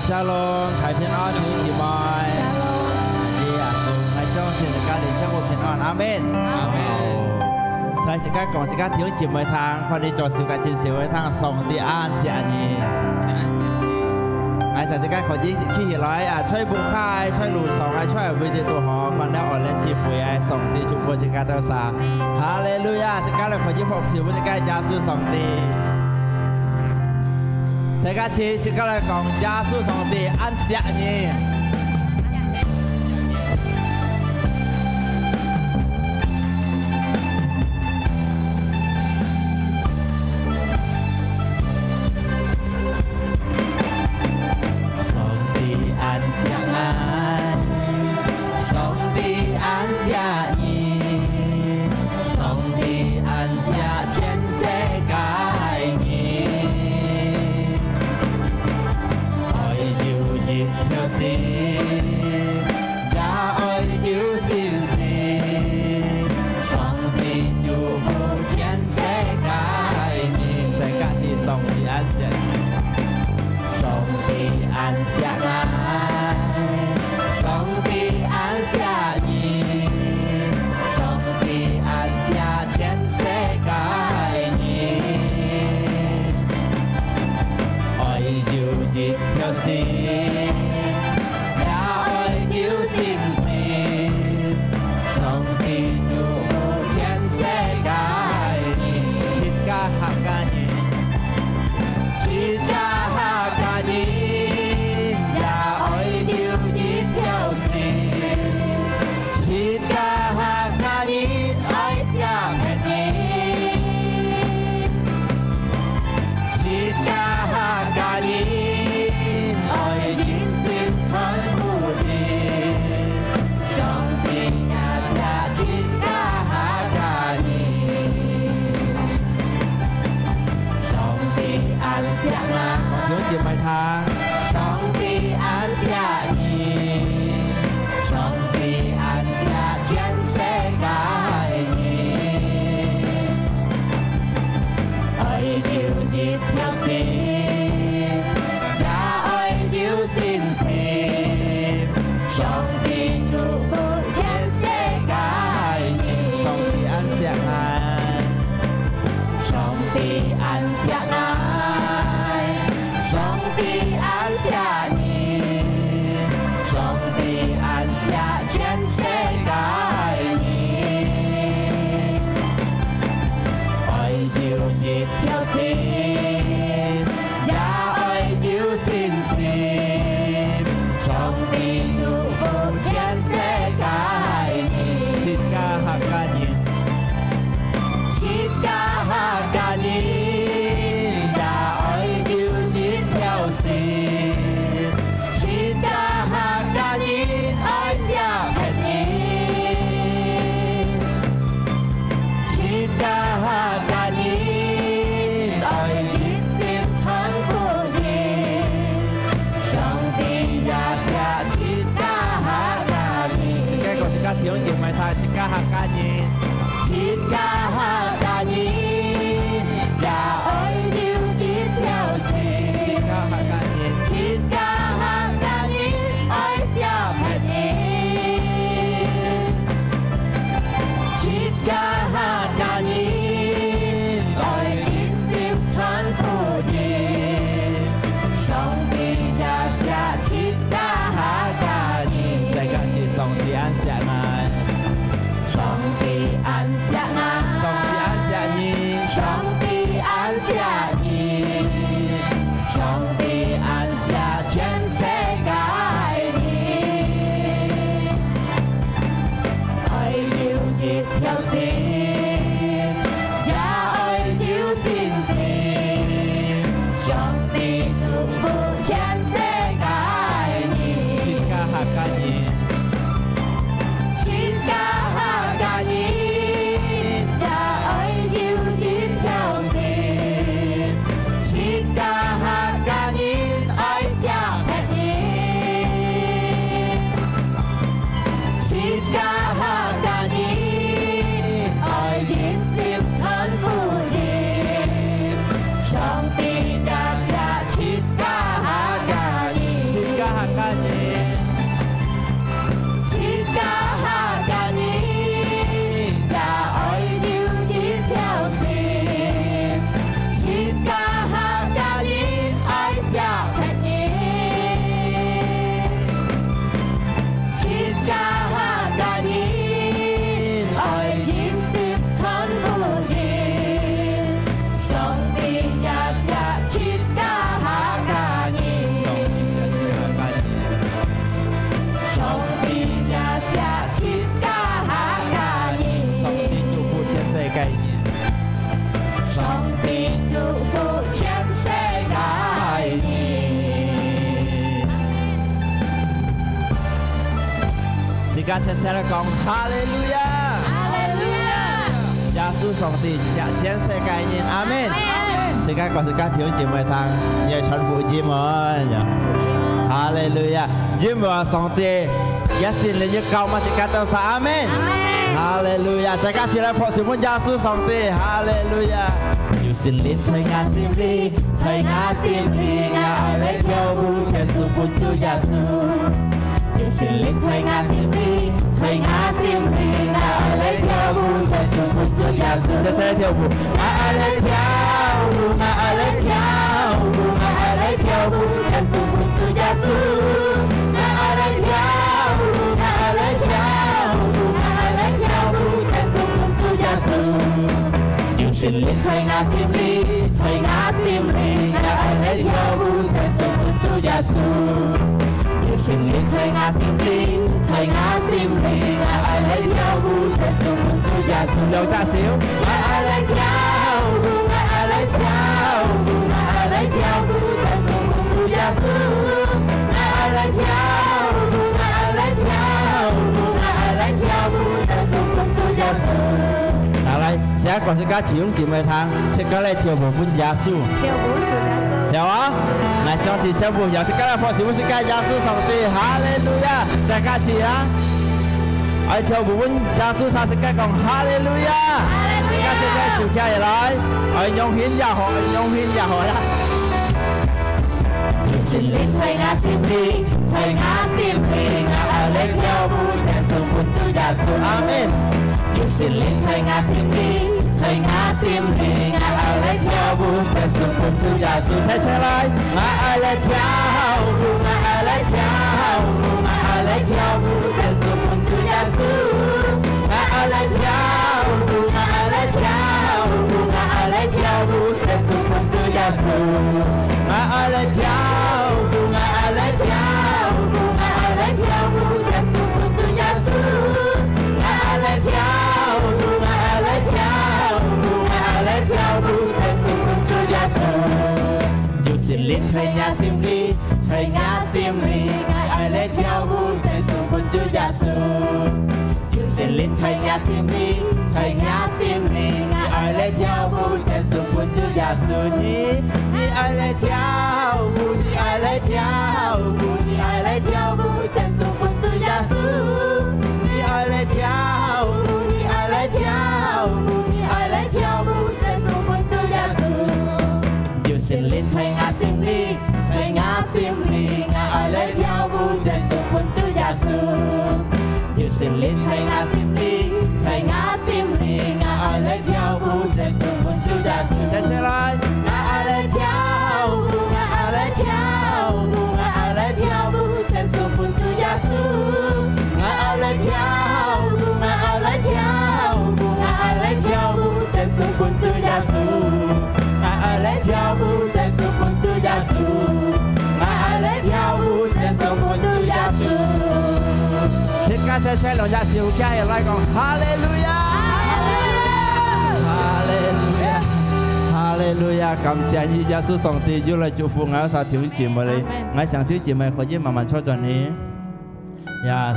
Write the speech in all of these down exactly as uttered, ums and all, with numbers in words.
Shalom，大家平安，弟兄姊妹。Shalom。耶穌，𠊎相信大家靈裡有平安，阿門。阿門。所以自家講，自家弟兄姊妹聽，看你做事个真實會聽，上帝恁惜你。𠊎想自家可以企起來啊，在屋下，在路上啊，在哪位都好，看到我們聚會啊，上帝祝福自家多少。哈利路亞！自家來可以拍手分自家耶穌上帝。大家齊，自家來講，耶穌上帝恁惜你。 上帝恁惜𠊎，上帝恁惜你，上帝恁惜全世界人。愛有一條心，也愛有信心，上帝祝福全世界人。再加一句，上帝恁惜你。 上帝恁惜𠊎，上帝恁惜你，上帝恁惜全世界人。愛有一條心，也愛有信心，上帝祝福全世界人。自家客家人。 自家客家人，也愛有一條心。自家客家人，愛惜別人。自家客家人，愛一心傳福音。 上帝也惜自家客家人。上帝恁惜𠊎。弟兄姊妹聽。上帝恁惜你。上帝恁惜全世界人。愛有一條心，也愛有信心。 上帝祝福全世界人。上帝恁惜𠊎。上帝恁惜𠊎。上帝恁惜你。上帝恁惜全世界人。愛有一條心， 也愛有信心，上帝祝福全世界人。自家客家人。自家客家人，也愛有一條心。 自家客家人愛惜別人。自家客家人愛一心傳福音。上帝也惜自家客家人。自家講，自家弟兄姊妹聽，自家客家人。 自家客家人，也愛有一條心。自家客家人。自家客家人，愛惜別人。自家客家人，愛一心傳福音。上帝也惜自家客家人。再加一句，上帝恁惜𠊎。 上帝恁惜𠊎。上帝恁惜你。上帝恁惜你。上帝恁惜全世界人。愛有一條心，也愛有信心。上帝祝福全世界人。自家客家人。 自家客家人，也愛有一條心。自家客家人，愛惜別人。自家客家人，愛一心傳福音。上帝也惜自家客家人。自大家齊齊來講，哈利路亞！哈利路亞！耶穌上帝惜全世界人，阿們。阿們。自家講，自家弟兄姊妹聽，你愛傳福音哦。哈利路亞！因為上帝，佢聖靈要膏抹自家兜儕，阿們。阿們。哈利路亞！自家齊來拍手分耶穌上帝，哈利路亞！有聖靈在𠊎心裡，在𠊎心裡，𠊎愛來跳舞，天使分主耶穌。 有聖靈在𠊎心裡，在𠊎心裡，𠊎愛來跳舞，天使分主耶穌。齊齊來跳舞。𠊎愛來跳舞，𠊎愛來跳舞，𠊎愛來跳舞，天使分主耶穌。𠊎愛來跳舞，𠊎愛來跳舞，𠊎愛來跳舞，天使分主耶穌。有聖靈在𠊎心裡，在𠊎心裡，𠊎愛來跳舞，天使分主耶穌。 有聖靈在𠊎心裡，在𠊎心裡，𠊎愛來跳舞，天使分主耶穌。兩隻手。𠊎愛來跳舞，𠊎愛來跳舞，𠊎愛來跳舞，天使分主耶穌。𠊎愛來跳舞，𠊎愛來跳舞，𠊎愛來跳舞，天使分主耶穌。好，來， 自家講自家弟兄姊妹聽，自家來跳舞分耶穌。跳舞分主耶穌。跳啊！來，相信全部有自家來拍手分自家耶穌上帝，哈利路亞！自家齊啊！愛跳舞分耶穌，自家講哈利路亞！哈利路亞！自家齊齊手擎起來，愛用心也好，愛用心也好啦。 有聖靈在𠊎心裡，在𠊎心裡，𠊎愛來跳舞，天使分主耶穌。阿們。有聖靈在𠊎心裡，在𠊎心裡，𠊎愛來跳舞，天使分主耶穌。齊齊來！𠊎愛來跳舞，𠊎愛來跳舞，𠊎愛來跳舞，天使分主耶穌。𠊎愛來跳舞，𠊎愛來跳舞，𠊎愛來跳舞， 天使分主耶穌。𠊎愛來跳舞，𠊎愛來跳舞，𠊎愛來跳舞，天使分主耶穌。𠊎愛來跳舞，𠊎愛來跳舞，𠊎愛來跳舞，天使分主耶穌。有聖靈在𠊎心裡，在𠊎心裡，𠊎愛來跳舞，天使分主耶穌。 有聖靈在𠊎心裡，在𠊎心裡，𠊎愛來跳舞，天使分主耶穌。你，你愛來跳舞，你愛來跳舞，你愛來跳舞，天使分主耶穌。你愛來跳舞，你愛來跳舞，你愛來跳舞，天使分主耶穌。 有聖靈在𠊎心裡，在𠊎心裡，𠊎愛來跳舞，天使分主耶穌。有聖靈在𠊎心裡，在𠊎心裡，𠊎愛來跳舞，天使分主耶穌。跳起來！𠊎愛來跳舞，𠊎愛來跳舞，𠊎愛來跳舞，天使分主耶穌。𠊎愛來跳舞，𠊎愛來跳舞，𠊎愛來跳舞，天使分主耶穌。 𠊎愛來跳舞，天使分主耶穌。𠊎愛來跳舞，天使分主耶穌。自家齊齊兩隻手擎起來講，哈利路亞！哈利路亞！哈利路亞！感謝你，耶穌上帝又來祝福𠊎兜儕弟兄姊妹咧。阿們。𠊎想弟兄姊妹可以慢慢坐轉呢。 呀，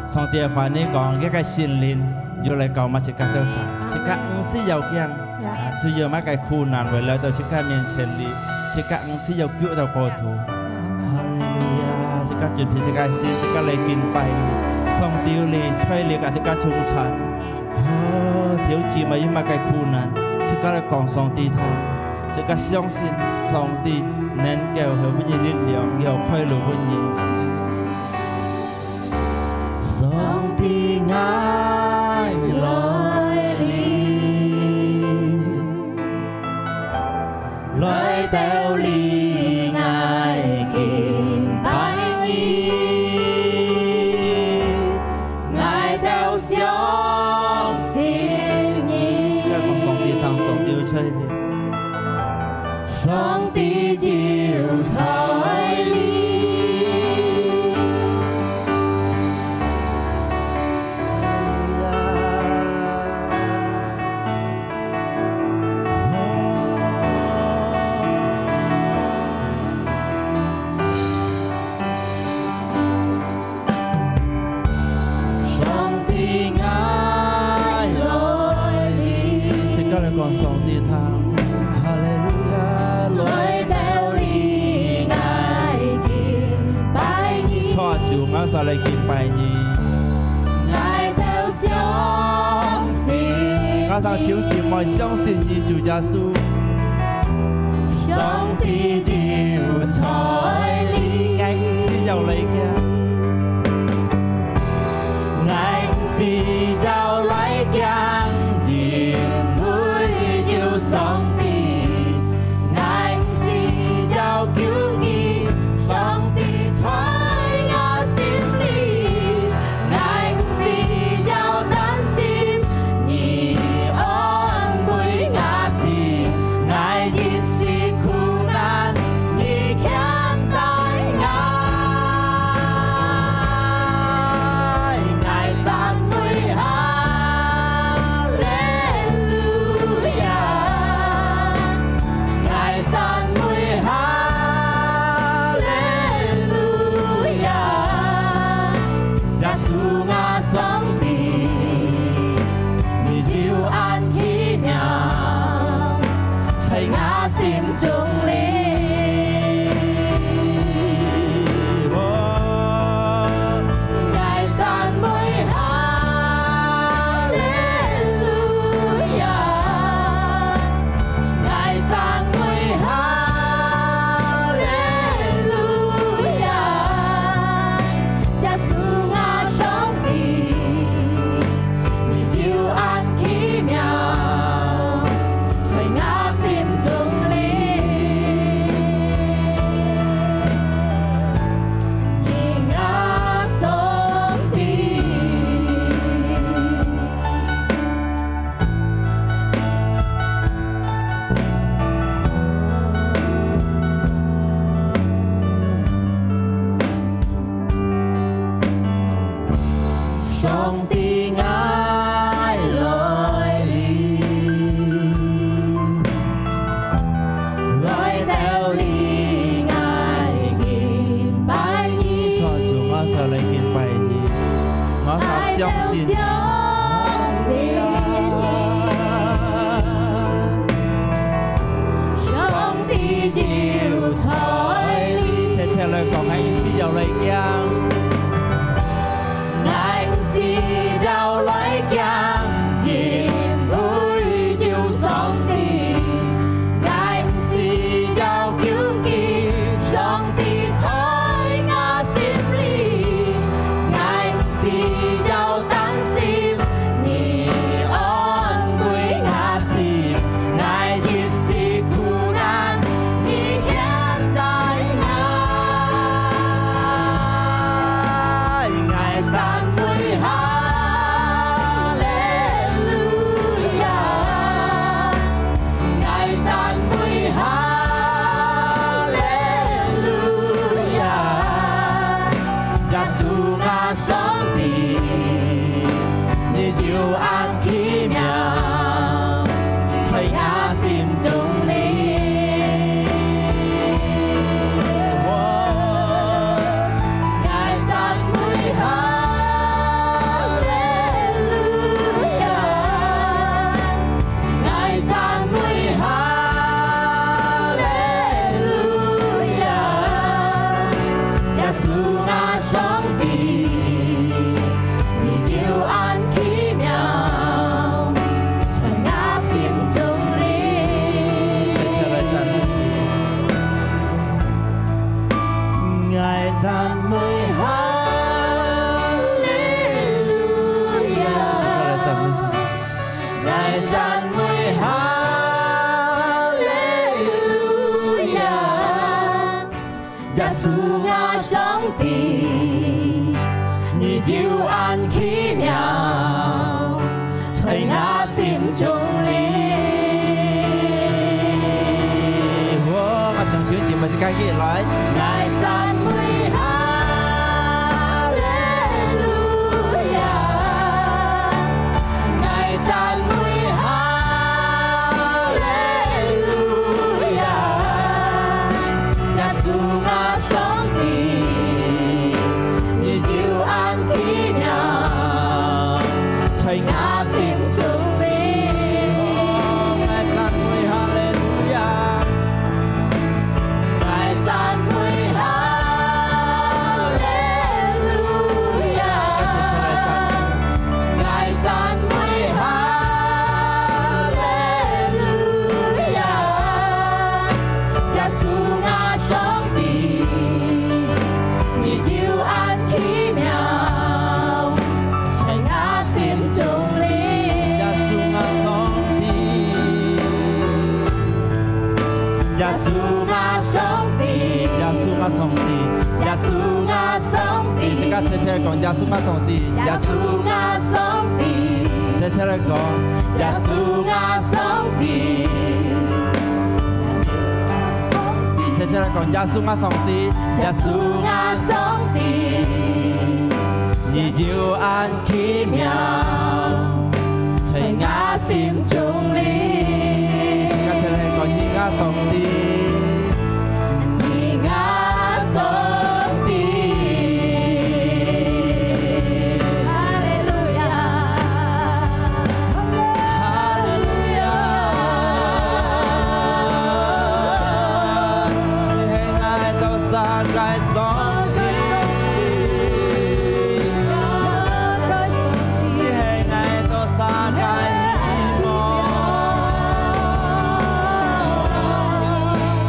上帝个話語講，佢个聖靈又來膏抹自家兜儕，自家毋使要驚，呀，所有麼个苦難會來到自家面前哩，自家毋使要噭到過度。哈利路亞！自家準備自家心，自家來敬拜你。上帝有你，在你个自家中間。哦，弟兄姊妹有麼个苦難，自家來講上帝聽，自家相信上帝能夠分你力量，有快樂分你。 上帝，𠊎來哩，來到哩，𠊎敬拜你，𠊎兜相信你。這个講上帝聽，上帝有在哩。 上帝就在哩。上帝聽。哈利路亞，來到你，𠊎敬拜你。主啊，主，𠊎儕來敬拜你。𠊎兜相信，𠊎儕就緊愛相信你，主耶穌。上帝就在你。𠊎毋使要來驚。 𠊎毋使要來驚，因為有上帝。𠊎毋使要憂慮，上帝在𠊎心裡。𠊎毋使要擔心，你安慰𠊎心。𠊎一時苦難，你牽 帶𠊎。𠊎讚美哈利路亞，𠊎讚美哈利路亞。耶穌啊，上帝，你有恁奇妙，在𠊎心 中裡。𠊎讚美哈利路亞，𠊎讚美哈利路亞。 耶穌啊，上帝，你有恁奇妙，在𠊎心中裡。你啊，上帝。 上帝，𠊎來臨，來到你，𠊎敬拜你。主啊，主，𠊎儕來敬拜你，𠊎儕相信你。 上帝就在你。齊齊來講，𠊎毋使要來驚。𠊎毋使要來驚，因為有上帝。𠊎毋使要憂慮，上帝在𠊎心裡。𠊎毋使要 擔心，你安慰𠊎心，𠊎一時苦難，你牽帶𠊎。𠊎讚美哈利路亞，𠊎讚美哈利路亞。 耶穌啊，上帝，你有恁奇妙，在𠊎心中裡。𠊎讚美哈利路亞， 𠊎讚美哈利路亞，耶穌啊，上帝，你有恁奇妙，在𠊎心中裡。齊齊來讚美。𠊎讚美哈利路亞。齊齊來讚美上帝。 𠊎讚美哈利路亞，耶穌啊，上帝，你有恁奇妙，在𠊎心中裡。哇，𠊎將弟兄姊妹自家起來。𠊎讚美哈利路亞。 𠊎讚美哈利路亞，耶穌啊，上帝，你有恁奇妙，在𠊎心中裡。𠊎 耶穌啊上帝，耶穌啊上帝，耶穌啊上帝，自家齊齊來講，耶穌啊上帝，耶穌啊上帝，齊齊來講，耶穌啊上帝，齊齊來講，耶穌啊上帝，耶穌啊上帝，你有恁 奇妙，在𠊎心中裡。自家齊來講，你啊上帝，你啊上帝。哈利路亞，哈利路亞，你係𠊎兜儕个 上帝，你係𠊎兜儕个希望，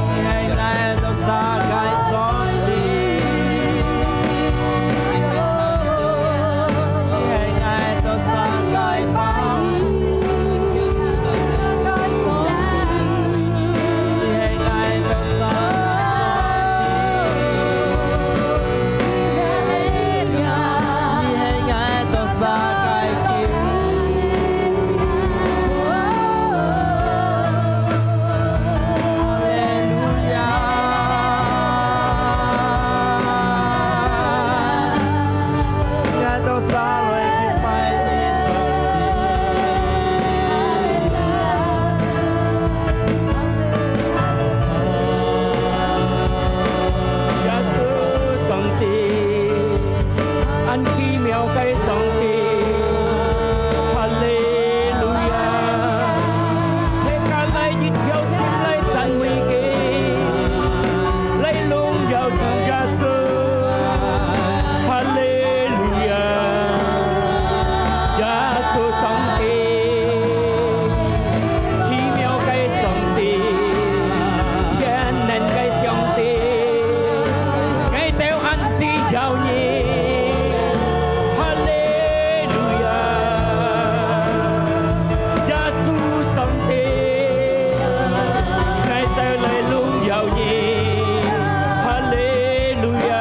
你係𠊎兜儕个上帝，你係𠊎兜儕个保護。 耶穌上帝，恁奇妙个上帝，哈利路亞！自家來一條心來讚美佢，來榮耀主耶穌，哈利路亞！耶穌上帝， 奇妙个上帝，全能个上帝，𠊎兜恁需要你。哈利路亞！耶穌上帝，𠊎兜來榮耀你。哈利路亞！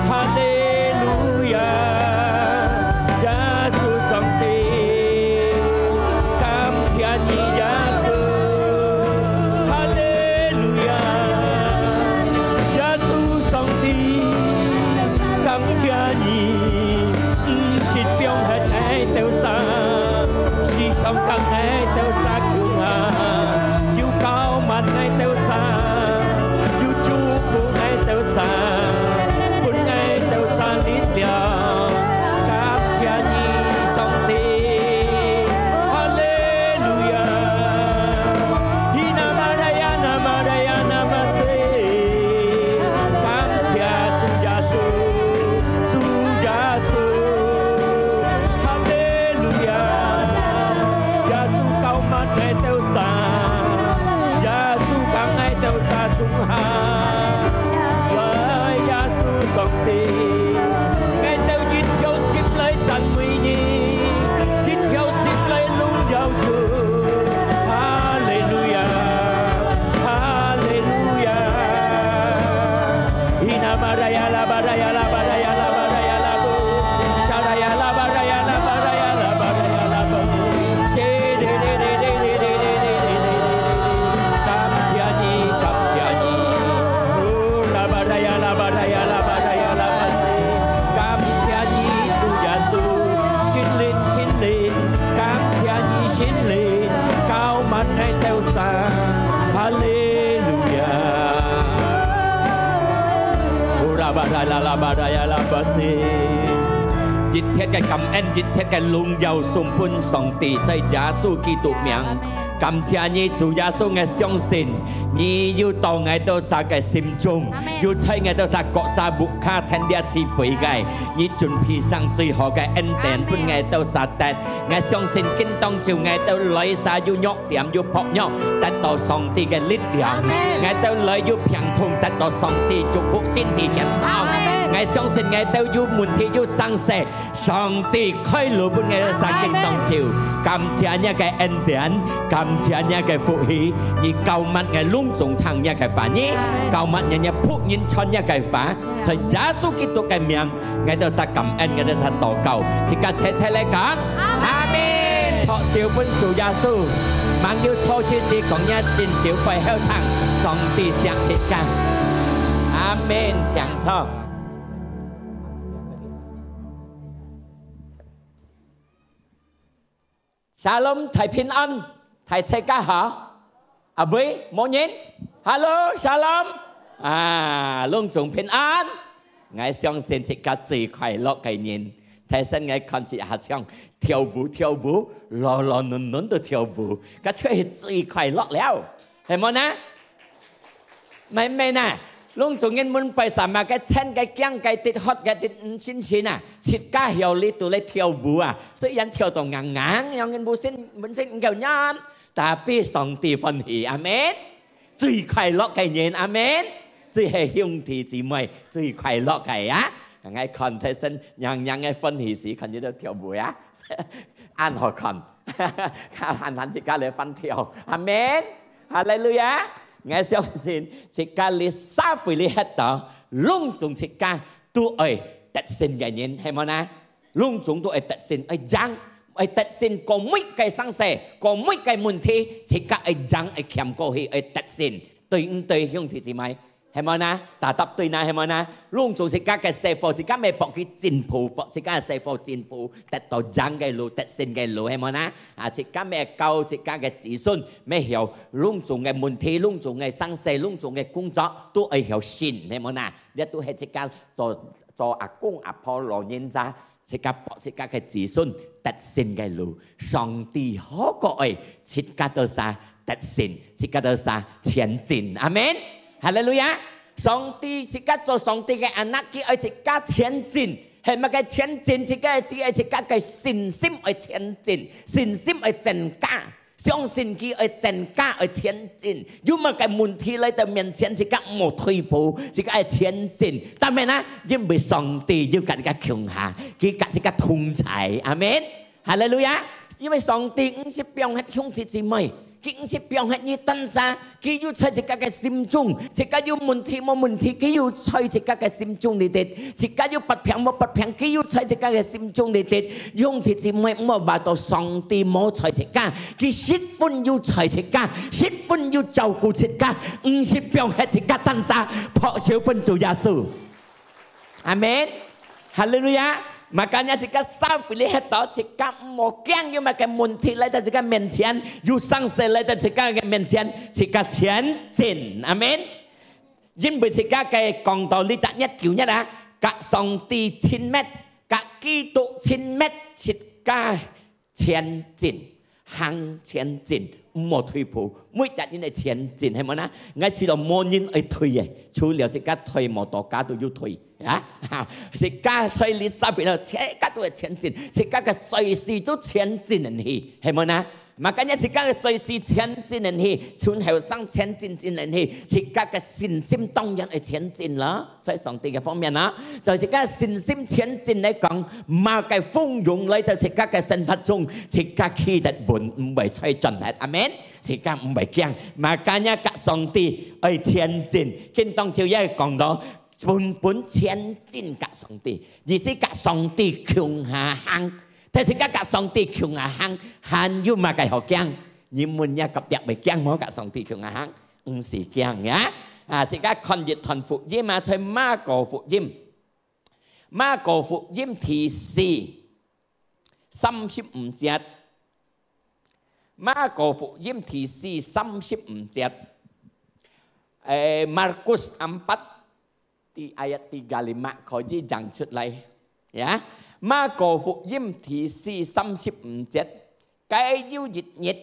哈利路亞，耶穌上帝，感謝你，耶穌。哈利路亞，耶穌上帝，感謝你。 毋識放忒𠊎兜儕，時常㧯𠊎兜儕共下，又膏抹𠊎兜儕，又祝福𠊎兜儕，分𠊎兜儕力量。感謝你，上帝！哈利路亞！ 感謝主耶穌，主耶穌，哈利路亞！耶穌膏抹𠊎兜儕，耶穌㧯𠊎兜儕共下。來，耶穌上帝，𠊎兜一條心來讚美你，一條心來榮耀主。 哈利路亞，哈利路亞。感謝你，感謝你。 感謝你，主耶穌，聖靈，聖靈，感謝你，聖靈，膏抹𠊎兜儕。哈利路亞。一切个感恩，一切个榮耀送分上帝，在耶穌基督名。阿們。感謝你，主耶穌，𠊎相信 你有到𠊎兜儕个心中，阿們。有在𠊎兜儕各儕屋下跈這聚會个，阿們。你準備上最好个恩典，阿們。分𠊎兜儕得。𠊎相信今當晝𠊎兜來儕有弱點、有薄弱，得到上帝个力量。阿們。𠊎兜來有病痛，得到上帝祝福身體健康。阿們。𠊎相信𠊎兜有問題有生事，上帝開路分𠊎兜儕今當晝。感謝若个恩典，感謝若个福氣，你膏抹𠊎攏總聽若个話語，膏抹若若僕人傳若个話，在耶穌基督个名，𠊎兜儕感恩，𠊎兜儕禱告，自家齊齊來講，阿門。拍手分主耶穌，吂有坐就直講若真少會後聽，上帝惜自家。阿門，請坐。 Shalom，大平安，大齊家好。阿妹，無人？Hello，Shalom。啊，攏總平安。𠊎相信自家最快樂个人，頭先𠊎看一下像跳舞跳舞，勞勞嫩嫩都跳舞，該就係最快樂了，係無呢？ 妹妹呢，攏總人問拜啥麼个，嗔个、驚个、跌渴个、跌毋信心啊，自家曉得都來跳舞啊，雖然跳到硬硬，讓人無信，無信毋夠人，tapi上帝歡喜，阿門。最快樂个人，阿門。最係兄弟姊妹最快樂个啊！𠊎看頭先硬硬个歡喜時，看你兜跳舞啊，恁好看，看看自家來翻跳，阿門。 哈利路亞！𠊎相信自家這社會裡歇到，攏總自家都愛得勝个人，係無呢？攏總都愛得勝，愛贏，愛得勝過每个生事，過每个問題，自家愛贏，愛徛過去，愛得勝，對毋對，兄弟姊妹？ 係無呢？Tetap對呢，係無呢？攏總自家个生活，自家乜幫佢進步，幫自家个生活進步，得到贏个路，得勝个路，係無呢？啊，自家乜教自家个子孫，乜曉攏總个問題，攏總个生事，攏總个工作，都愛曉信，係無呢？這都係自家做，做阿公阿婆老人家， 自家幫自家个子孫得勝个路，上帝好過愛自家兜儕得勝，自家兜儕前進。阿門！哈利路亞！上帝，自家做上帝个anak，佢愛自家前進，係麼个前進？自家只愛自家个信心愛前進，信心愛增加。 相信佢愛增加，愛前進。有麼个問題來到面前，自家毋好退步，自家愛前進。當然啦，因為上帝有佮自家共下，佢佮自家同在。阿門。哈利路亞！因為上帝毋識放忒兄弟姊妹，佢毋識放忒你單儕，佢有在自家个心中，自家有問題無問題，佢有在自家个心中裡底，自家有不平無不平，佢有在自家个心中裡底。兄弟姊妹，毋好話到上帝無在自家， 佢十分有在自家，十分有照顧自家，毋識放忒自家單儕，拍手分主耶穌。阿門。哈利路亞！Makanya自家社會裡歇到，自家毋好驚有麼个問題來到自家面前，有生事來到自家个面前，自家前進。阿門。因為自家个講道這隻月、舊月啊，佮上帝親密，佮基督親密，自家 前進，行前進，毋好退步，每隻人愛前進，係無呢？𠊎試著無人愛退个，除了自家退，無多加都有退，啊？自家在這社會了，自家都愛前進，自家个隨時都前進人去，係無呢？Makanya自家个隨時前進人去，從後生前進進人去，自家个信心當然愛前進囉。 在上帝个方面啊，在自家信心前進來講，麼个風湧來到自家个生活中，自家企得穩，毋會再轉忒。阿門。自家毋會驚，makanya佮上帝愛前進。今當晝也講到，本本前進佮上帝，意思佮上帝共下行。但自家佮上帝共下行，還有麼个好驚？你問若隔壁會驚無？佮上帝共下行？ 毋使驚呀。啊，自家看一段福音啊，在馬可福音。馬可福音第四，三十五節。馬可福音第四，三十五節。誒，Markus empat，di ayat tiga lima，可以講出來。呀，馬可福音第四，三十五節。該有一日，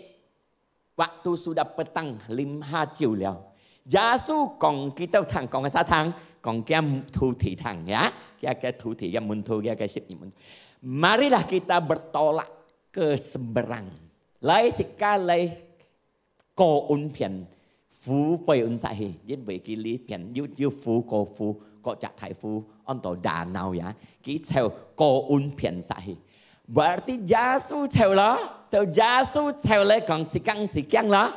Waktu sudah petang，臨下晝了。耶穌講佢兜聽，講个儕聽，講厥徒弟聽，ya。厥个徒弟，厥門徒，厥个十二門徒。Marilah kita bertolak ke seberang。來，自家來過岸片，湖背岸煞去，因為佢這片有，有湖，過湖，過隻大湖，安到Danau呀，佢朝高岸片煞去。Berarti耶穌朝咯，到耶穌朝來講，係講係講咯，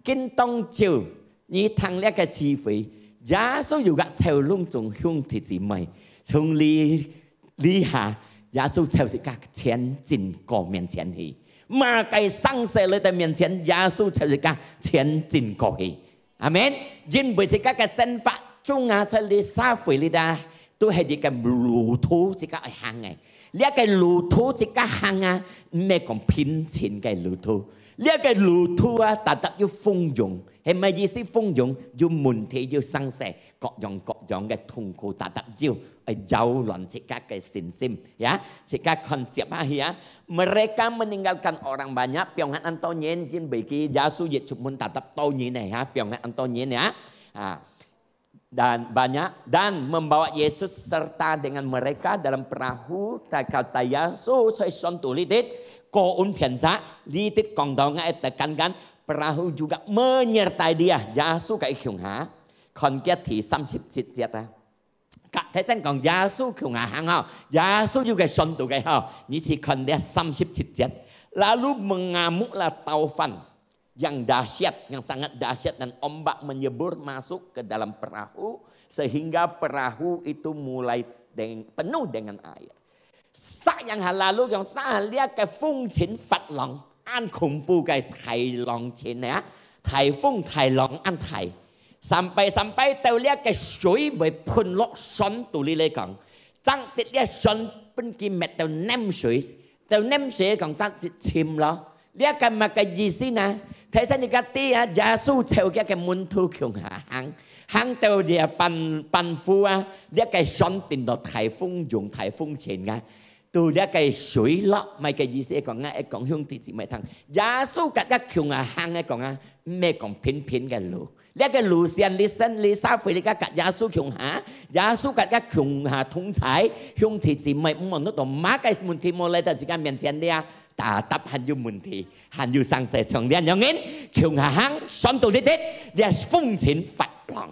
今當晝，你聽這个智慧，耶穌有个朝攏總兄弟姊妹，從你 這下，耶穌朝自家前進過面前去。麼个生事來到面前，耶穌朝自家前進過去。阿門。因為自家个生活中啊，在這社會裡啊，都係一个路途自家愛行个。這个路途自家行啊，毋係講平靜个路途。這个路途啊，tetap有風湧，係麼个意思？風湧有問題，有生事，各樣各樣个痛苦，tetap有。 會擾亂自家个信心，ya。自家看接下去啊，mereka meninggalkan orang banyak，放忒恁多人，因為佢耶穌一出門tetap多人呢，ya，放忒恁多人，ya。啊，dan banyak，dan membawa Yesus serta dengan mereka dalam perahu，kata Yesus在船肚裡底，過岸片煞，裡底講到𠊎tekankan，perahu juga menyertai dia，耶穌个共下，看佢第三十七節啊。 甲，頭先講耶穌共下行吼，耶穌有个船肚个吼，你去看這三十七節。Lalu mengamuklah taufan yang dahsyat, yang sangat dahsyat, dan ombak menyembur masuk ke dalam perahu, sehingga perahu itu mulai deng-, penuh dengan air. 煞樣下，lalu講煞下，這个風情發浪，恁恐怖个大浪情啊，大風大浪恁大。Sampai，sampai到這个水會噴落船肚裡來講，正得這船分佢搣到淰水，到淰水講正得沉咯。這个麼个意思呢？頭先你个知啊，耶穌朝佢个門徒共下行，行到這半，半湖啊，這个船變到大風湧、大風情啊。 到這个水落，麼个意思講啊？愛講兄弟姊妹聽，耶穌甲佢共下行个講啊，毋係講平平个路。這个路線，你生，你社會，你甲，甲耶穌共下，耶穌甲佢共下同在，兄弟姊妹，毋論到麼个問題無來到自家面前了，tetap還有問題，還有生事。像這樣人，共下行，船肚裡底，這風情發浪。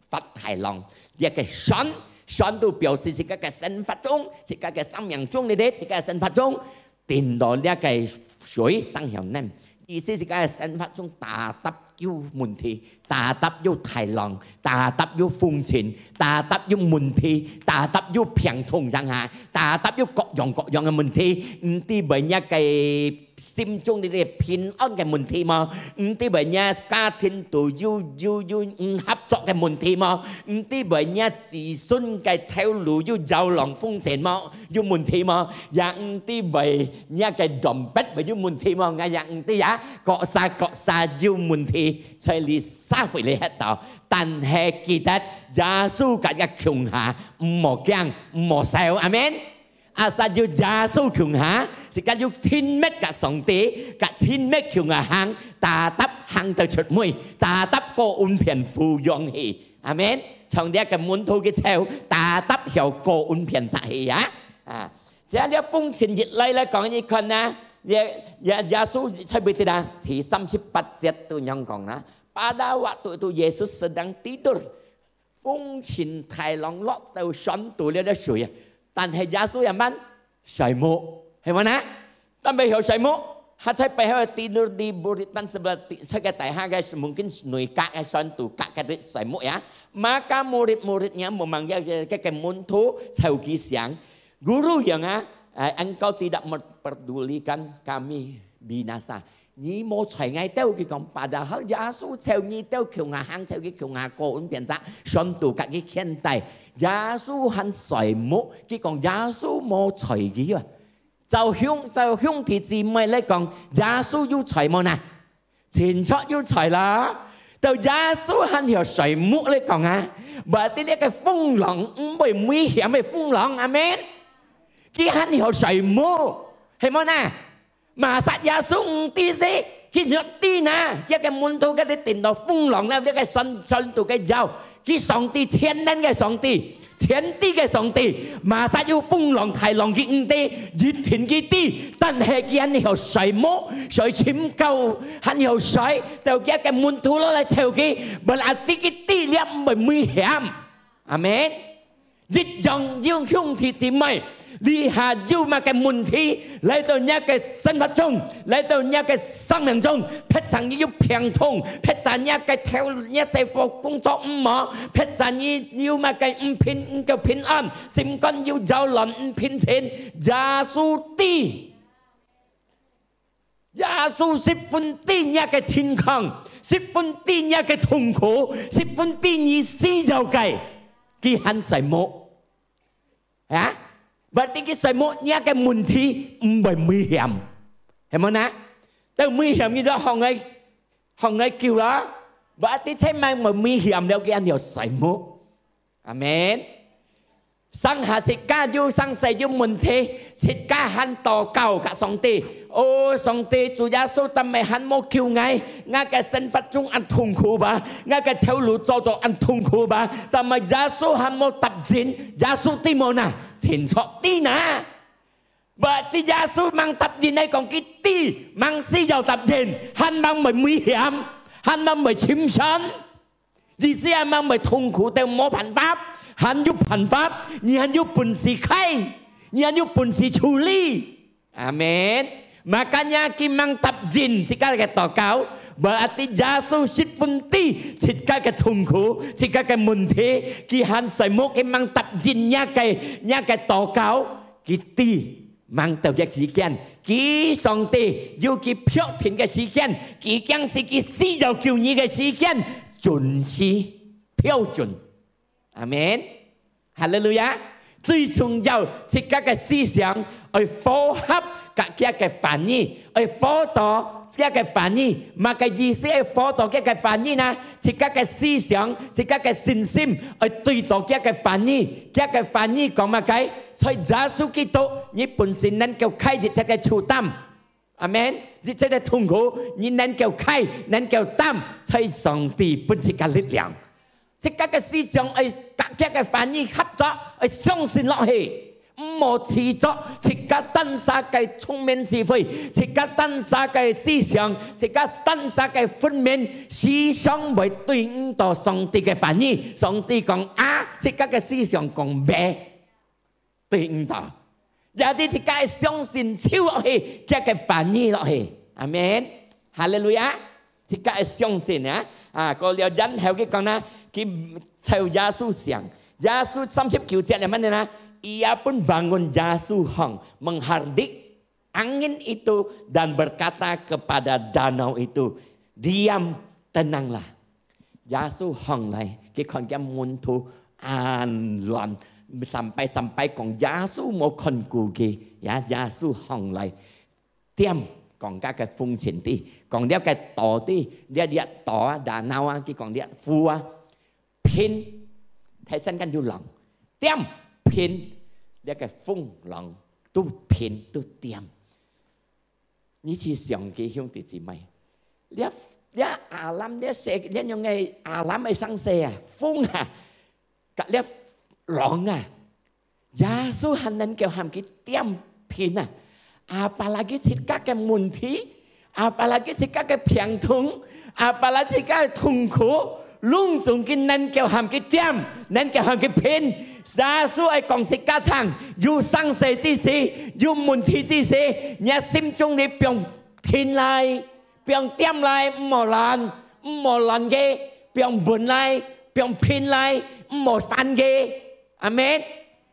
發大浪。這个船，船都表示自家个生活中，自家个生命中裡底，自家个生活中，頂到這个水上向呢。意思自家个生活中tetap有問題，tetap有大浪，tetap有風情，tetap有問題，tetap有病痛上下，tetap有各樣各樣个問題，毋知為這个 心中裡个平安个問題無？毋知為若家庭肚有，有，有毋合作个問題無？毋知為若子孫个頭路有搖浪風塵無？有問題無？也毋知為若个dompet會有問題無？𠊎也毋知啊，各儕各儕有問題，在這社會裡歇到。但係記得，耶穌甲佢共下，毋好驚，毋好愁。阿門。 Asal有耶穌共下，自家有親密甲上帝，甲親密共下行，tetap行到出尾，tetap過岸邊無浪去。阿門。從這个門徒个手，tetap曉過岸邊煞去啊！啊，只要這風塵一來來講，你看啊，耶，耶，耶穌在邊度啊？第三十八節都恁樣講啦。Pada waktu itu Yesus sedang tidur。 風塵大浪落到船肚了，了水啊！但係耶穌也慢，睡目，係無呢？但係曉睡目，佢在背後tidur di buritan sebelah，在个底下个mungkin內角个船肚角个睡目呀。Maka murid-muridnya memanggil，个个門徒朝佢想，Guru，樣啊，哎，engkau tidak memperdulikan kami binasa。 你無睬𠊎兜，佢講，padahal耶穌朝佢兜共下行，朝佢共下過岸邊隻，船肚甲佢牽帶。耶穌還睡目，佢講耶穌無睬佢啊。照兄，照兄弟姊妹來講，耶穌有睬無呢？清楚有睬啦。到耶穌還曉睡目來講啊，berarti這个風浪毋會危險个風浪，阿門。佢還曉睡目，係無呢？ Masa耶穌毋知事，佢若知呢，佢个門徒个頂到風浪了，這个船，船肚个搖，佢上帝全能个上帝，全知个上帝，麼儕有風浪大浪佢毋知，一定佢知，但係佢還曉睡目，睡尋覺，還曉睡，到佢个門徒落來找佢，berarti佢知這毋會危險。阿門。一樣有兄弟姊妹，這下有麼个問題，來到若个生活中，來到若个生命中，或者你有病痛，或者若个頭，若細伙工作毋好，或者你有麼个毋平，毋夠平安，心肝有擾亂，毋平靜，耶穌知。耶穌十分知若个情況，十分知若个痛苦，十分知你需要个，佢還睡目。啊？Berarti佢睡目，若个問題毋會危險，係無呢？到危險，佢就放佢，放佢救啦。Berarti千萬毋會危險了，佢還曉睡目。阿門。 成下自家有生死有問題，自家還禱告甲上帝。哦，上帝，主耶穌，但係還無救𠊎，𠊎个生活中恁痛苦吧，𠊎个頭路做到恁痛苦吧，但係耶穌還無答應，耶穌知無呢？清楚知呢。Berarti耶穌吂答應，係講佢知，吂需要答應，還吂會危險，還吂會尋常。 意思啊，吂會痛苦到無辦法，還有辦法，你還有本事開，你還有本事處理。阿門。Makanya佢吂答應自家个禱告，berarti耶穌十分知自家个痛苦，自家个問題，佢還睡目，佢吂答應若个，若个禱告，佢知。 吂到个時間，佢上帝有佢標定个時間，佢驚時佢需要救你个時間，準時標準。阿門。哈利路亞。最重要，自家个思想愛符合甲佢个話語，愛符合佢个話語。麼个意思？愛符合佢个話語呢？自家个思想，自家个信心，愛對到佢个話語。佢个話語講麼个？ 在耶穌基督，你本身能夠開一切个負擔。阿門。一切个痛苦，你能夠開，能夠擔，在上帝分自家力量。自家个思想愛甲佢个話語合作，愛相信落去，毋好自作自家單儕个聰明智慧，自家單儕个思想，自家單儕个分明，時常會對毋到上帝个話語。上帝講A，自家个思想講B。 對毋到。也你自家愛相信，就落去，佢个話語落去。阿門。哈利路亞。自家愛相信啊！啊，過了然後佢講啦，佢照耶穌想。耶穌三十九節係麼个呢？Ia pun bangun，耶穌䟘，menghardik angin itu dan berkata kepada danau itu, "Diam, tenanglah." 耶穌䟘來，佢看見門徒恁亂，sampai，sampai講耶穌無看顧佢，呀，耶穌䟘來，恬，講甲个風清啲，講了个島啲，這，這島啊，danau啊，佢講這湖啊，平，大聲間有浪，恬，平，這个風浪都平都恬。 你去想佢，兄弟姊妹，這，這alam，這世，這樣个alam个生死啊，風啊，甲這浪啊，耶穌還能夠喊佢恬平啊，apalagi自家个問題，apalagi自家个病痛，apalagi自家个痛苦， 攏總佢能夠喊佢恬，能夠喊佢平。耶穌愛講自家聽，有生死之時，有問題之時，若心中裡放定來，放恬來，毋好亂，毋好亂个，放穩來，放平來，毋好煩个。阿門。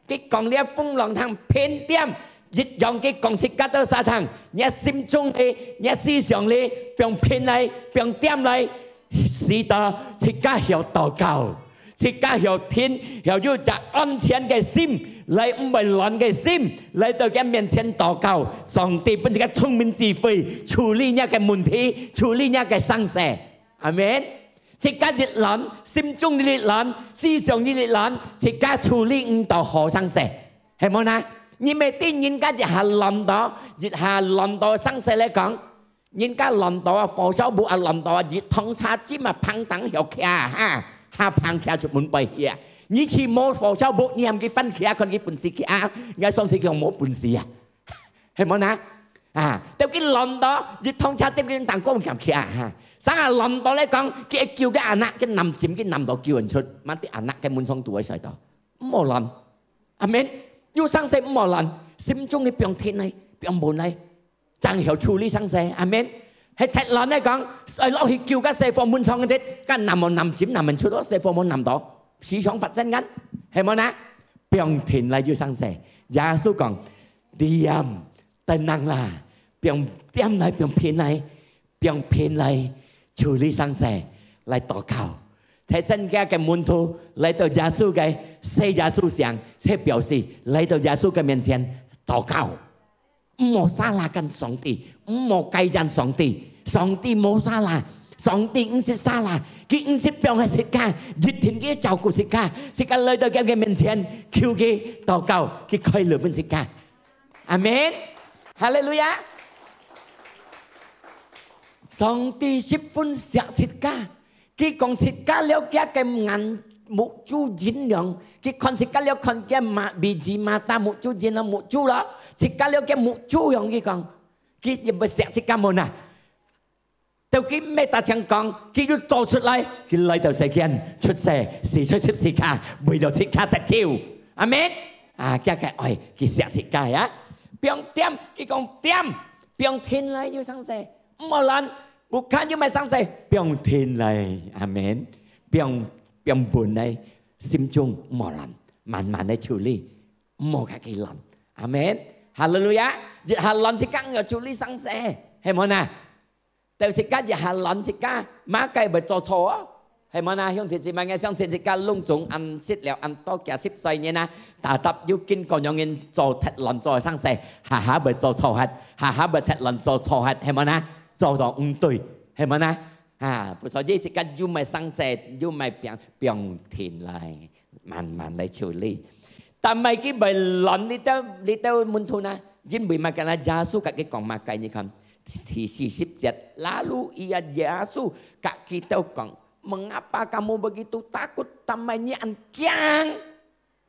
佢講這風浪聽平恬，一樣佢講自家兜儕聽，若心中裡，若思想裡，放平來，放恬來，使到自家曉禱告，自家曉定，曉有隻安全个心，來毋會亂个心，來到佢面前禱告，上帝分自家聰明智慧，處理若个問題，處理若个生死。阿門。 自家一亂，心中一亂，思想一亂，自家處理毋到好生死，係無呢？你毋知人家一下亂到，一下亂到生死來講，人家亂到啊，火燒屋啊，亂到啊，一通車尖啊，嘭當曉徛啊，哈，哈嘭徛出門背去啊。你去摸火燒木，你喊佢翻企啊，看佢本事企啊，𠊎相信佢無本事啊，係無呢？啊，到佢亂到，一趟車接佢當講嫌企啊，哈，生啊亂到來講，佢救个anak，佢南尋，佢南到救人出，乜啲anak个門窗都會摔到，毋好亂，阿門。有生事毋好亂，心中你放定來，放穩來。 正曉處理生事，阿門。係忒亂來講，愛落去救个細火門窗个，該南無南尋南門出咯，細火門南到，時常發生个，係無呢？放定來就生事。耶穌講：「Diam，等等啦，放恬來，放平來，放平來，處理生事，來禱告。」提醒佢个門徒來到耶穌个，細耶穌像，就表示來到耶穌个面前禱告。 毋好salah跟上帝，毋好該樣上帝。上帝無salah，上帝毋識salah，佢毋識放忒自家，一定佢照顧自家。自家來到佢个面前，求佢禱告，佢開路分自家。阿門。哈利路亞。上帝十分惜自家， 佢講自家了佢个眼目珠人樣，佢看自家了看佢嘛，biji mata目珠人咯，目珠咯，自家了佢目珠樣，佢講，佢也毋惜自家無啊。到佢乜打請講，佢就做出來，佢來到世間，出世，死在十字架，為了自家得救。阿門。啊，佢个愛，佢惜自家呀。放恬，佢講恬，放定來又生事，毋好亂。 Bukan又毋係生事，放定來，阿門。放，放穩來，心中無亂，慢慢來處理，毋好甲佢亂，阿門。哈利路亞！一下亂自家愛處理生事，係無啊？到時間一下亂自家，麼个會做錯哦？係無啊？兄弟姊妹，𠊎相信自家攏總恁識了，恁多幾十歲人啊，tetap有經過樣人做忒亂做生事，下下會做錯忒，下下會忒亂做錯忒，係無啊？ 做到毋對，係無啊？啊，所以自家又毋係生事，又毋係放，放定來，慢慢來處理。但係佢毋係亂這兜，這兜門徒呢，因為麼个呢？耶穌甲佢講麼个？你看，第四十節，lalu ia Yesus甲佢兜講：「Mengapa kamu begitu takut？」但係你恁驚。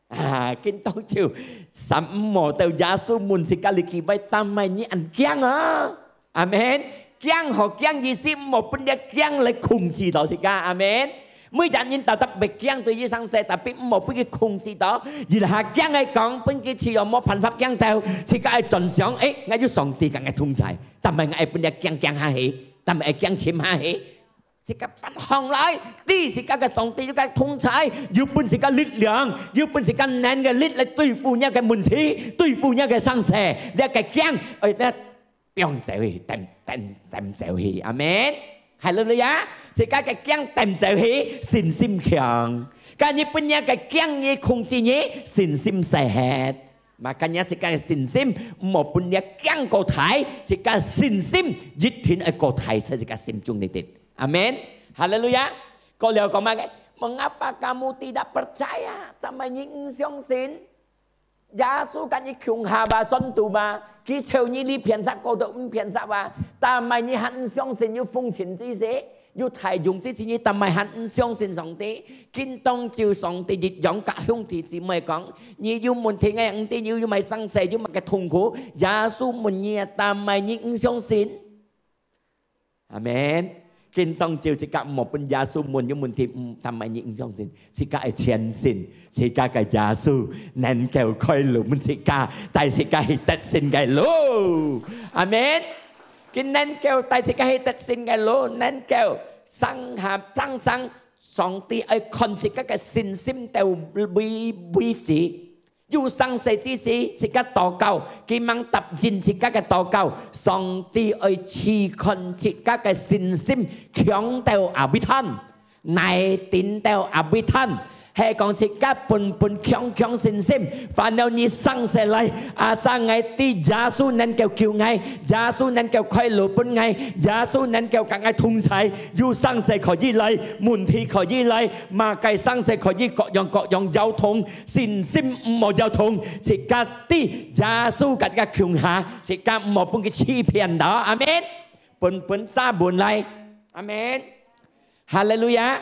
啊，今當晝，三五到耶穌問自家這句話，但係你恁驚啊？阿門。驚好驚意思，毋好分這驚來控制到自家。阿門。每隻人tetap會驚對於生事，tapi毋好分佢控制到。一下驚个講，分佢自家無辦法驚到，自家愛轉想，誒，𠊎有上帝甲𠊎同在，但係𠊎愛分這驚驚下去，但係愛驚沉下去。 自家翻向來，知自家个上帝有个同在，有分自家力量，有分自家能个力來對付若个問題，對付若个生事，這个驚，愛得放走去，抌，抌，抌走去。阿門。哈利路亞！自家个驚抌走去，信心強。今日分若个驚你控制你，信心細忒。Makanya自家个信心，毋好分若驚過大，自家信心一定愛過大，在自家心中裡底。 阿門。哈利路亞。過了講麼个？Mengapa kamu tidak percaya？但係你毋相信？耶穌甲你共下吧，信徒吧，佢召你這片石過到毋片石吧，但係你還毋相信有風塵之時，有大湧之時，你但係還毋相信上帝。今當晝上帝一樣甲兄弟姊妹講，你有問題，𠊎毋知你有麼个生事，有麼个痛苦，耶穌問你啊，但係你毋相信？ 阿門。今當晝自家毋好分耶穌問，有問題，嗯，但係你毋相信，自家愛堅信，自家个耶穌能夠開路分自家，帶自家去得勝个路。阿門。佢能夠帶自家去得勝个路，能夠上下當上，上帝愛看自家个信心到位，位置。 有生事之時，自家禱告，佢吂答應自家个禱告，上帝愛試看自家个信心強到哪位段，哪頂到哪位段，係講自家本本強強信心，煩惱你生事來，asal𠊎知耶穌能夠救𠊎，耶穌能夠開路分𠊎，耶穌能夠甲𠊎同在，有生事可以來，問題可以來，麼个生事可以各樣各樣搖動， 信心毋好搖動，自家知耶穌甲自家共下，自家毋好分佢欺騙到。阿門。本本揸穩來。阿門。哈利路亞。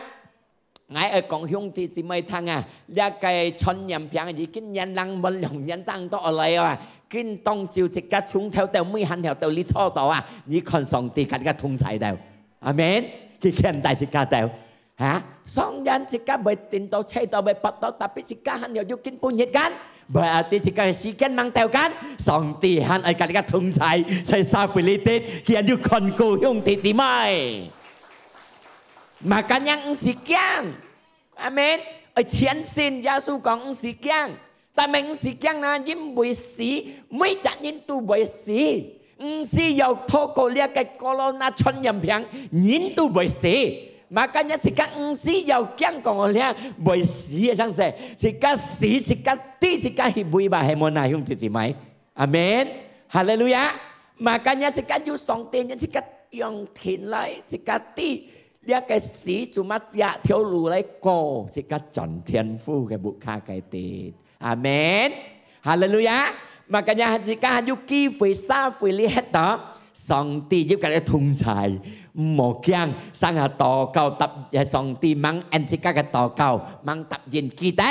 𠊎愛講兄弟姊妹聽啊，這个傳染病已經年零滿兩年正到來啊，今當晝自家從頭到尾還曉到你坐到啊，你看上帝跟你个同在到。阿門。佢牽帶自家到。哈？雖然自家會跌倒、跌倒、會跌倒，tapi自家還曉有今晡日間。Berarti自家个時間吂到間，上帝還愛跟你个同在，在社會裡底，佢還有看顧兄弟姊妹。Makanya毋使驚。阿門。愛前進，耶穌講毋使驚。但係毋使驚啊，因為死，每隻人都會死。毋需要透過這个corona傳染病，人都會死。Makanya自家毋需要驚講這會死个生死，自家死，自家知自家去位吧，係無啊，兄弟姊妹？阿門。哈利路亞。Makanya自家有上帝，自家用天來，自家知，這个死做麼个條路來過，自家轉天父个屋下个地。阿門。哈利路亞。Makanya自家還有機會，社會裡歇到，上帝有佢个同在，毋好驚，成下禱告，答，上帝吂應自家个禱告，吂答應，記得，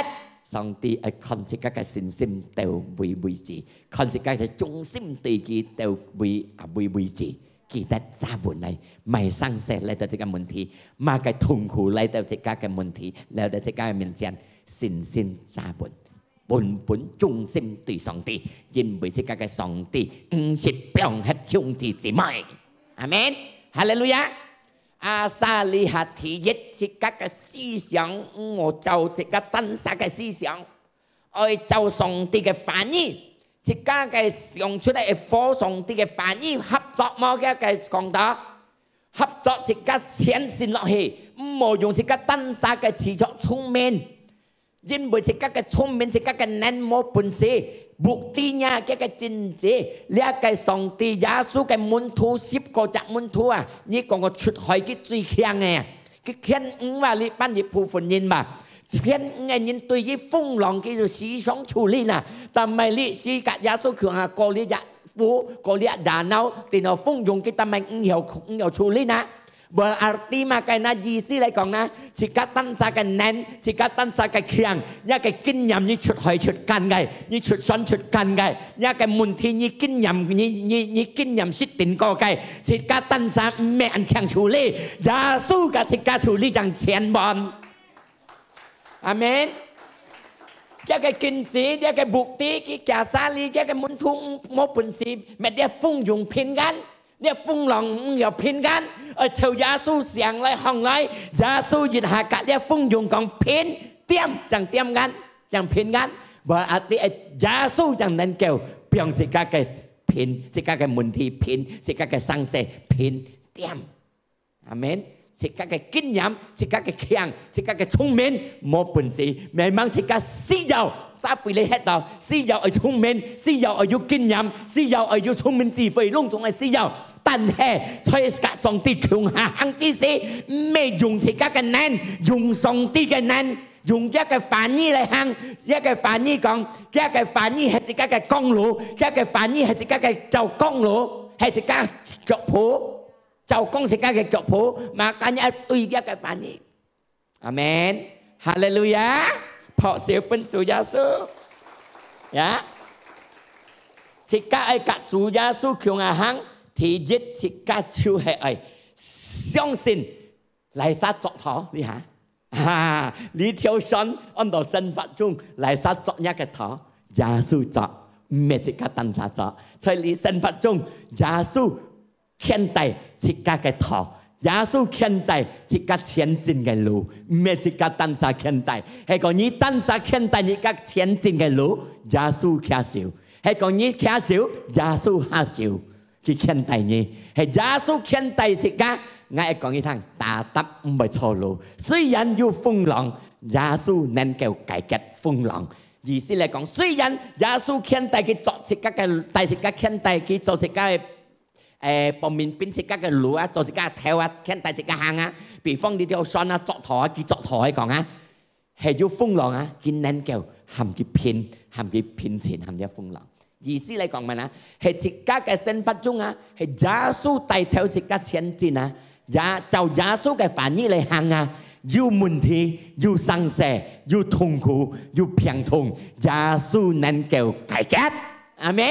上帝愛看自家个信心到位為止。 看自家个忠心對佢到位啊，位為止。記得早晡來，麼个生死來到自家問題，麼个痛苦來到自家个問題，來到自家个面前，信心早晡，本本忠心對上帝，因為自家个上帝毋識放忒兄弟姊妹。阿門。哈利路亞。啊，Asal lihat第一，自家个思想，毋好照自家單儕个思想。 愛照上帝个話語，自家个想出來个話，上帝个話語合作無？佢个講道，合作自家前進落去，毋好用自家單儕个自作聰明，因為自家个聰明，自家个能無本事，buktinya佢个真知，這个上帝耶穌个門徒十個隻門徒啊，你講个出海佢最強个啊，佢牽魚啊，你班一部分人嘛。 千五个人對於風浪，佢就時常處理啦。但係你自家耶穌佢啊，過這隻湖，過這隻danau，定到風湧，佢但係毋曉，毋曉處理啦。Berarti嘛，該那意思來講啦，自家單儕个能，自家單儕个強，這个經驗你出海出乾个，你出船出乾个，這个問題你經驗，你，你，你經驗識定過个，自家單儕毋係恁強處理，耶穌个自家處理正千萬。 阿門。這个經濟，這个bukti，佢假沙利，這个門徒無本事，乜這風湧平安，這風浪毋曉平安，愛朝耶穌上來，上來，耶穌一下甲這風湧講平，恬，正恬安，正平安。Berarti耶穌正能夠放自家个平，自家个問題平，自家个生死平，恬。 阿門。自家个經驗，自家个強，自家个聰明，無本事。Memang自家需要，社會裡歇到，需要愛聰明，需要愛有經驗，需要愛有聰明智慧，攏總愛需要。但係，在甲上帝共下行之時，毋係用自家个能，用上帝个能，用這个話語來行。這个話語講，這个話語係自家个光路，這个話語係自家个照光路，係自家腳步。 照講自家个腳步，makanya對這个話語。阿門。哈利路亞。拍手分主耶穌。呀，自家愛甲主耶穌共下行，第一，自家就係愛相信，哪儕作頭，你哈？哈，這條船安到生活中，哪儕作這个頭？耶穌作，毋係自家單儕作。在你生活中，耶穌 牽帶自家个頭，耶穌牽帶自家前進个路，毋係自家單儕牽帶。係講你單儕牽帶自家前進个路，耶穌擎手；係講你擎手，耶穌下手，去牽帶你。係耶穌牽帶自家，𠊎愛講你聽，tetap毋會錯路。雖然有風浪，耶穌能夠解決風浪。意思來講，雖然耶穌牽帶佢做自家个，帶自家牽帶佢做自家个 誒，pemimpin自家个路啊，做自家个頭啊，牽帶自家行啊。比方你條船啊，作頭啊，佢作頭來講啊，係有風浪啊，佢能夠喊佢平，喊佢平靜，喊這風浪。意思來講嘛啦，係自家个生活中啊，係耶穌帶頭自家前進啊，也照耶穌个話語來行啊，有問題、有生死、有痛苦、有病痛，耶穌能夠解決。阿門。